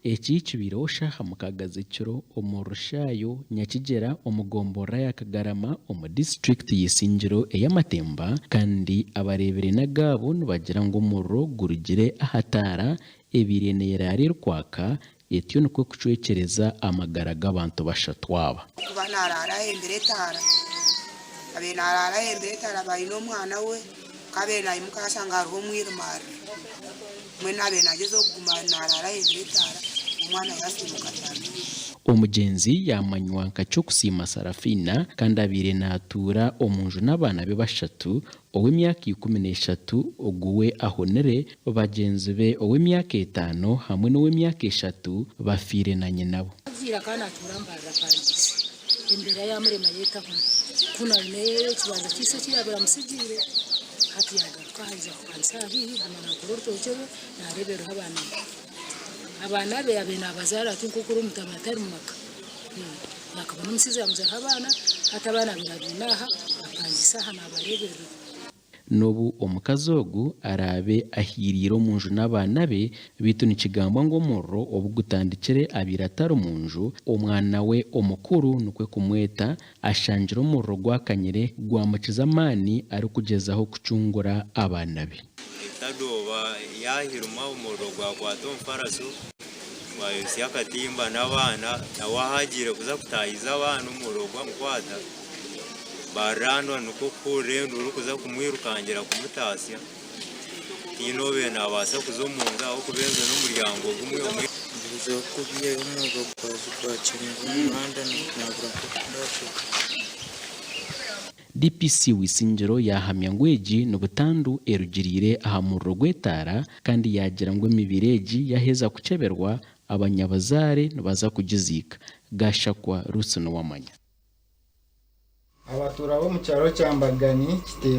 Eki kibaireho shaaha mukaaga z'ekiro omu Rushayo, Nyakigyera omu gomborora ya Kagarama omu disiturikiti y'Isingiro ey'Amatemba kandi abareebire n'agaabo nibagira ngu omuriro gurugire aha taara ebaire neeraara erikwaka etyo nikwo kucwekyereza amagara g'abantu bashatu aba. Kuba naaraara ahembire etaara, abaire naaraara ahembire etaara aba aine omwana we, ku abaire naimuka ashanga hariho omwirima arira. Mbwenu abaire nagyezaho kuguma naraara ahembire etaara, omwana yasiimuka tariho. Omugyenzi yaamanywa nka Kyokusiima Sarafina kandi abaire naatuura omu nju n'abaana be bashatu, ow'emyaka 13 ogu we ahonire, bagyenzi be ow'emyaka etaano hamwe n'ow'emyaka eshatu bafiire na nyinabo. Agiire akaba naatuura Mbarara apangiise, embeera yaamurema yeetahuna. Kunu aine ekibanja kye ise eki yaabaire amutsigiire, hati yaagaruka aha yaija kupangisa aha haihi kuguma naakora orutookye rwe naareebereraho abaana be. Abaana be yaabaire naabazaara ati nk'oku ori omutabani atari mu maka. Akaba n'omushaija yaamuzaaraho abaana, hati abaana abaire abaine aha apangiise aha naabareeberera. N'obu omukazi ogu araabe ahiiriire omu nju n'abaana be, beitu nikigambwa ngu omuriro obu gutandikire abaire atari mu nju, omwana we omukuru nikwo kumweta ashangire omuriro gwakanyire gwamukiza amaani arikugyezaho kucungura abaana be. Etadooba yaahirima omuriro gwakwata omufaraso gwayotsya akatimba n'abaana, nawe ahu agiire kuza kutaahiza abaana omuriro gwamukwata. Baariraanwa nikwo kuhurira enduuru kuza kumwirukangira kumutaasya. Tihaine obaire naabaasa kuza omu nju ahabw'okuba enju n'omuryango gumwe. Mbuuza oku omuriro gwakingura omuhanda nabura nk'oku ndaakiruka. DPC Wisingiro yaahamya ngu egi ni butandu erugiriire aha muriro gw'etaara kandi yaagira ngu emibiri egi yaheeza kukyeberwa, abanyabuzaare nibaza kugiziika. Gashakwa Ruth Nuwamanya. Abatuura b'omu kyaro kya Mbagani, Kiteezi.